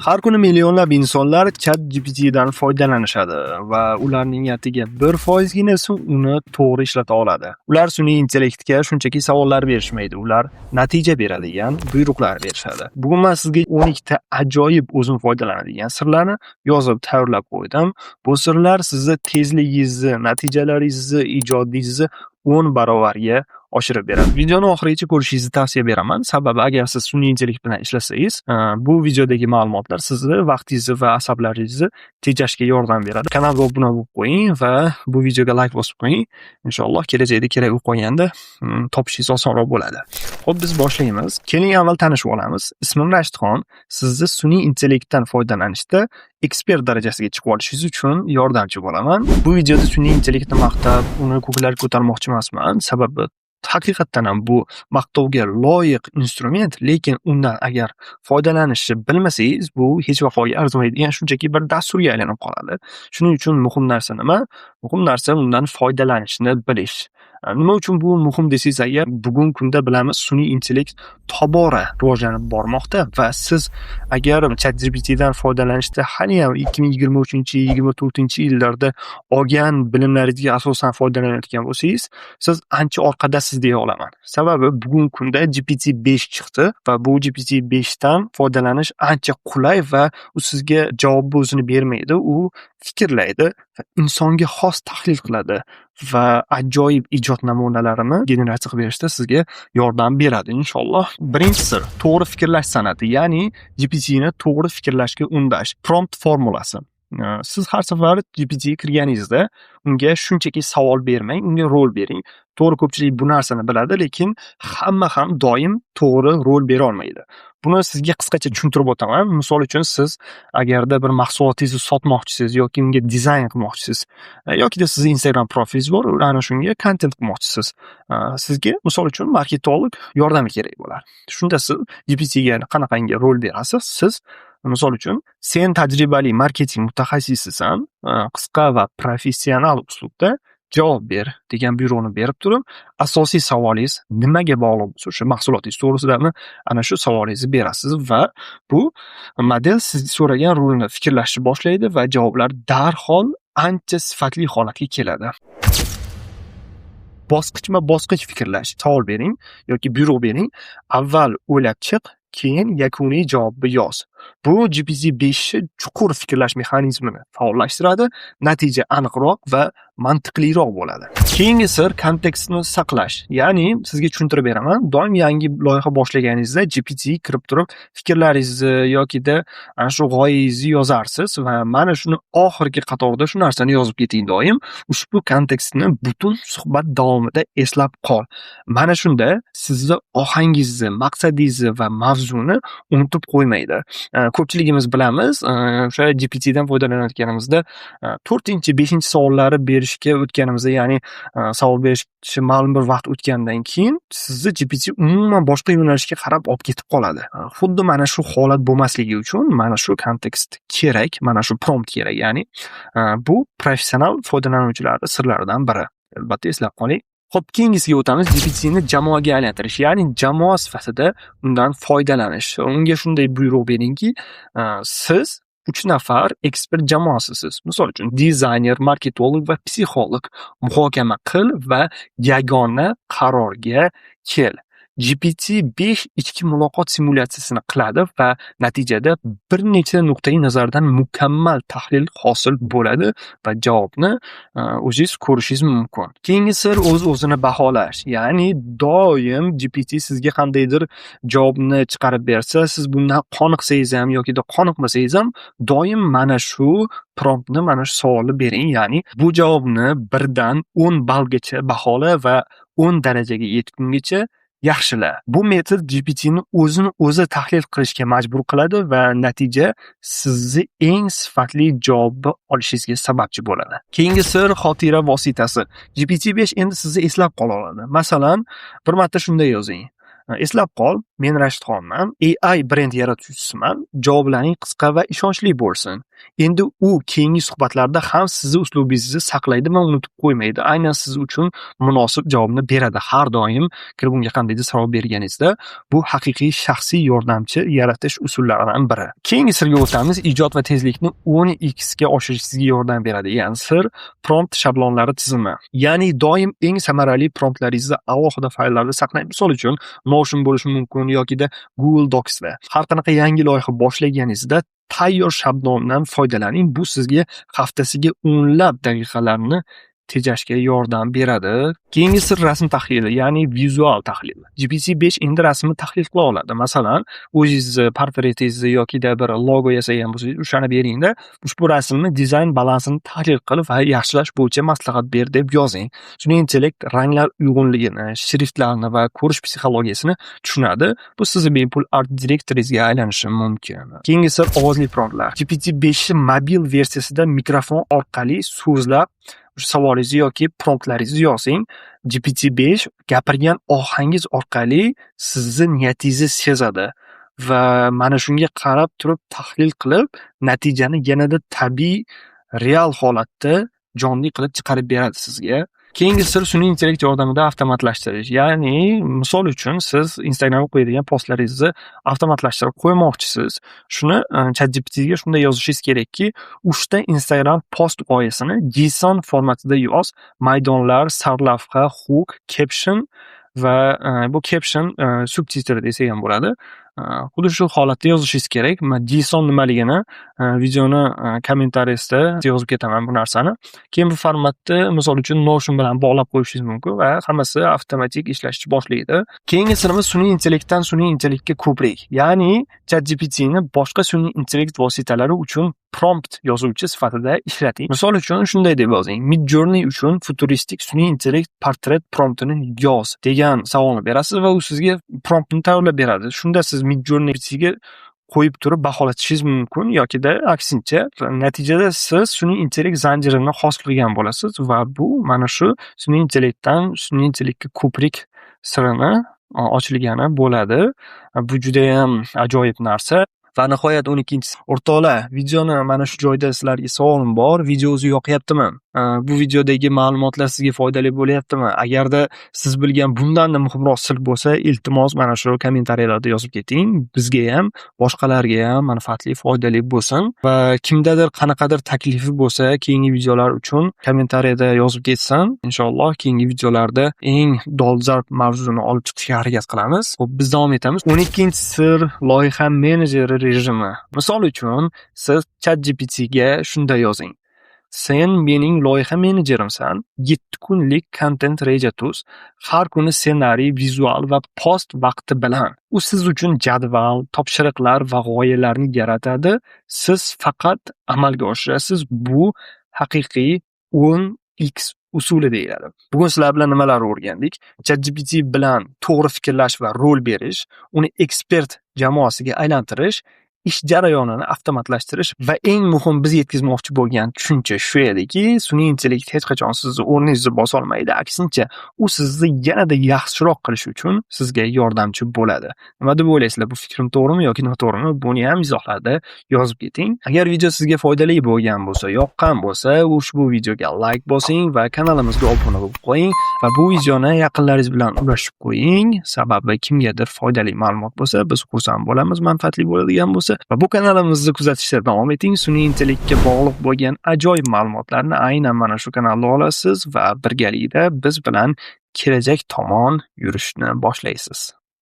Har kuni millionlab insonlar ChatGPTdan foydalanishadi va ularning atigi 1 foizginasi uni to'g'ri ishlata oladi. Ular sun'iy intellektga shunchaki savollar berishmaydi, ular natija beradigan buyruqlar berishadi. Bugun men sizga 12 ta ajoyib o'zim foydalanadigan sirlarni yozib tayyorlab qo'ydim. Bu sirlar sizni tezligingizni, natijalaringizni, ijodingizni 10 barobarga oshirib beradi. Videoni oxirigacha ko'rishingizni tavsiya beraman. Sababi agar siz sun'iy intellekt bilan ishlasangiz, bu videodagi ma'lumotlar sizni vaqtingizni va asablaringizni tejashga yordam beradi. Kanalga obuna bo'lib qo'ying va bu videoga layk bosib qo'ying. Inshaalloh kelajakda kerak bo'lib qolganda topishingiz osonroq bo'ladi. Xo'p, biz boshlaymiz. Keling, avval tanishib olamiz. Ismim Rashidxon. Sizni sun'iy intellektdan foydalanishda ekspert darajasiga chiqib olishingiz uchun yordamchi bo'laman. Bu videoda sun'iy intellektni maqtab, uni ko'klarga ko'tarmoqchi emasman. Sababi haqiqatdan ham bu maqtovga loyiq instrument, lekin undan agar foydalanishni bilmasangiz, bu hech vafoga arzimaydigan shunchaki bir dasturga aylanib qoladi. Shuning uchun muhim narsa nima? Muhim narsa undan foydalanishni bilish. Nima uchun bu muhim desangiz agar, bugungi kunda bilamiz, sun'iy intellekt tobora rivojlanib bormoqda va siz agar ChatGPTdan foydalanishda haliyam 2023-24-yillarda olgan bilimlaringizga asosan foydalanayotgan bo'lsangiz, siz ancha orqadasiz deya olaman. Sababi bugungi kunda GPT-5 chiqdi va bu GPT-5 dan foydalanish ancha qulay va u sizga javobni o'zini bermaydi, u fikrlaydi va insonga xos tahlil qiladi va ajoyib ijod namunalarini generatsiya qilib berishda sizga yordam beradi inshaalloh. Birinchi sir: to'g'ri fikrlash san'ati, ya'ni GPTni to'g'ri fikrlashga undash. Prompt formulasi. Siz har safar GPTga kirganingizda unga shunchaki savol bermang, unga rol bering. To'g'ri, ko'pchilik bu narsani biladi, lekin hamma ham doim to'g'ri rol berolmaydi. Buni sizga qisqacha tushuntirib o'taman. Misol uchun, siz agarda bir mahsulotingizni sotmoqchisiz yoki unga dizayn qilmoqchisiz yokida sizni Instagram profilingiz bor, ana shunga kontent qilmoqchisiz. Sizga, misol uchun, marketolog yordami kerak bo'ladi. Shunda siz GPTga qanaqangi rol berasiz? Siz, misol uchun, "Sen tajribali marketing mutaxassisisan, qisqa va professional uslubda javob ber" degan buyruqni berib turib, asosiy savolingiz nimaga bog'liq bo'lsa, o'sha mahsulotingiz to'g'risidami, ana shu savolingizni berasiz va bu model siz so'ragan rolni fikrlashni boshlaydi va javoblar darhol ancha sifatli holatga keladi. Bosqichma-bosqich fikrlash. Savol bering yoki buyruq bering. Avval o'ylab chiq, keyin yakuniy javobni yoz. Bu GPT-5 chuqur fikrlash mexanizmini faollashtiradi, natija aniqroq va mantiqliroq bo'ladi. Keyingi sir: kontekstni saqlash. Ya'ni sizga tushuntirib beraman. Doim yangi loyiha boshlaganingizda GPT kirib turib fikrlaringizni yokida ana shu g'oyangizni yozarsiz va mana shuni oxirgi qatorda shu narsani yozib keting doim. "Ushbu kontekstni butun suhbat davomida eslab qol." Mana shunda sizni ohangingizni, maqsadingizni va mavzuni unutib qo'ymaydi. Ko'pchiligimiz bilamiz, o'sha GPTdan foydalanayotganimizda to'rtinchi, beshinchi savollari berishga o'tganimizda, ya'ni savol berish ma'lum bir vaqt o'tgandan keyin sizni GPT umuman boshqa yo'nalishga qarab olib ketib qoladi. Xuddi mana shu holat bo'lmasligi uchun mana shu kontekst kerak, mana shu prompt kerak, ya'ni bu professional foydalanuvchilarni sirlaridan biri. Albatta eslab qoling. Xo'p, keyingisiga o'tamiz. GPTni jamoaga aylantirish, ya'ni jamoa sifatida undan foydalanish. Unga shunday buyruq beringki, siz 3 nafar ekspert jamoasisiz. Misol uchun, dizayner, marketolog va psixolog. Muhokama qil va yagona qarorga kel. GPT-5 ichki muloqot simulyatsiyasini qiladi va natijada bir necha nuqtai nazardan mukammal tahlil hosil bo'ladi va javobni o'zingiz ko'rishingiz mumkin. Keyingi sir: o'z-o'zini baholash. Ya'ni doim GPT sizga qandaydir javobni chiqarib bersa, siz bundan qoniqsangiz ham yokida qoniqmasangiz ham, doim mana shu promptni, mana shu savolni bering. Ya'ni "Bu javobni 1 dan 10 ballgacha bahola va 10 darajaga yetgungacha yaxshila." Bu metod GPTni o'zini o'zi tahlil qilishga majbur qiladi va natija sizni eng sifatli javobni olishingizga sababchi bo'ladi. Keyingi sir: xotira vositasi. GPT-5 endi sizni eslab qola oladi. Masalan, bir marta shunday yozing: "Eslab qol, men Rashidxonman, AI brend yaratuvchisiman, javoblaring qisqa va ishonchli bo'lsin." Endi u keyingi suhbatlarda ham sizni uslubingizni saqlaydi va unutib qo'ymaydi. Aynan siz uchun munosib javobni beradi. Har doim kirib unga qandaydir savol berganingizda, bu haqiqiy shaxsiy yordamchi yaratish usullaridan biri. Keyingi sirga o'tamiz. Ijod va tezlikni 10x ga oshirish sizga yordam beradigan sir: prompt shablonlari tizimi. Ya'ni doim eng samarali promptlaringizni alohida fayllarda saqlang. Misol uchun, Notion bo'lishi mumkin yokida Google Docs'da. Har qanaqa yangi loyiha boshlaganingizda tayyor shablondan foydalaning. Bu sizga haftasiga o'nlab daqiqalarni tejashga yordam beradi. Keyingi sir: rasm tahlili, ya'ni vizual tahlil. GPT-5 endi rasmni tahlil qila oladi. Masalan, o'zingizni portretingizni yokida bir logo yasagan bo'lsangiz, o'shani beringda, ushbu rasmni dizayn balansini tahlil qilib va yaxshilash bo'yicha maslahat ber deb yozing. Sun'iy intellekt ranglar uyg'unligini, shriftlarni va ko'rish psixologiyasini tushunadi. Bu sizni bepul art direktoringizga aylanishi mumkin. Keyingi sir: ovozli promptlar. GPT-5 mobil versiyasida mikrofon orqali so'zlab o'sha savolingizni yoki promptlaringizni yozing. GPT-5 gapirgan ohangingiz orqali sizni niyatingizni sezadi va mana shunga qarab turib tahlil qilib, natijani yanada tabiiy, real holatda jonli qilib chiqarib beradi sizga. Keyingi sir: sun'iy intellekt yordamida avtomatlashtirish. Ya'ni, misol uchun, siz Instagramga qo'yadigan postlaringizni avtomatlashtirib qo'ymoqchisiz. Shuni ChatGPTga shunday yozishingiz kerakki, 3 ta Instagram post g'oyasini JSON formatida yoz, maydonlar, sarlavha, hook, caption va bu caption subtitr desak ham bo'ladi. Xuddi shu holatda yozishingiz kerak. Man JSON nimaligini videoni kommentariyasida yozib ketaman bu narsani. Keyin bu formatni, misol uchun, Notion bilan bog'lab qo'yishingiz mumkin va hammasi avtomatik ishlashni boshlaydi. Keyingi sirimiz: sun'iy intellektdan sun'iy intellektga ko'prik. Ya'ni ChatGPTni boshqa sun'iy intellekt vositalari uchun prompt yozuvchi sifatida ishlating. Misol uchun, shunday deb yozing: "Midjourney uchun futuristik sun'iy intellekt portret promptini yoz" degan savolni berasiz va u sizga promptni tayyorlab beradi. Shunda siz Midjourneyga qo'yib turib baholatishingiz mumkin yokida aksincha. Natijada siz sun'iy intellekt zanjirini hosil qilgan bo'lasiz va bu mana shu sun'iy intellektdan sun'iy intellektga ko'prik sirini ochilgani bo'ladi. Bu judayam ajoyib narsa. Va nihoyat, 12-si. O'rtoqlar, videoni mana shu joyda sizlarga savolim bor. Video o'zi yoqyaptimi? Bu videodagi ma'lumotlar sizga foydali bo'lyaptimi? Agarda siz bilgan bundanda muhimroq sir bo'lsa, iltimos, mana shu kommentariyalarda yozib keting. Bizgayam, boshqalargayam manfaatli, foydali bo'lsin va kimdadir qanaqadir taklifi bo'lsa, keyingi videolar uchun kommentariyada yozib ketsin. Inshaalloh, keyingi videolarda eng dolzarb mavzuni olib chiqishga harakat qilamiz. Xo'p, biz davom etamiz. 12-sir: loyiha menejeri rejimi. Misol uchun, siz ChatGPTga shunday yozing: "Sen mening loyiha menejerimsan. 7 kunlik kontent reja tuz. Har kuni ssenariy, vizual va post vaqti bilan." U siz uchun jadval, topshiriqlar va g'oyalarni yaratadi. Siz faqat amalga oshirasiz. Bu haqiqiy 10x usuli deyiladi. Bugun sizlar bilan nimalarni o'rgandik? ChatGPT bilan to'g'ri fikrlash va rol berish, uni ekspert jamoasiga aylantirish, ish jarayonini avtomatlashtirish va eng muhim biz yetkazmoqchi bo'lgan tushuncha shu ediki, sun'iy intellekt hech qachon sizni o'rningizni bosolmaydi. Aksincha, u sizni yanada yaxshiroq qilish uchun sizga yordamchi bo'ladi. Nima deb o'ylaysizlar? Bu fikrim to'g'rimi yoki noto'g'rimi? Buni ham izohlarda yozib keting. Agar video sizga foydali bo'lgan bo'lsa, yoqqan bo'lsa, ushbu videoga layk bosing va kanalimizga obuna bo'lib qo'ying va bu videoni yaqinlaringiz bilan ulashib qo'ying. Sababi kimgadir foydali ma'lumot bo'lsa, biz xursand bo'lamiz, manfaatli bo'ladigan bo'lsa va bu kanalimizni kuzatishda davom eting. Sun'iy intellektga bog'liq bo'lgan ajoyib ma'lumotlarni aynan mana shu kanalda olasiz va birgalikda biz bilan kelajak tomon yurishni boshlaysiz.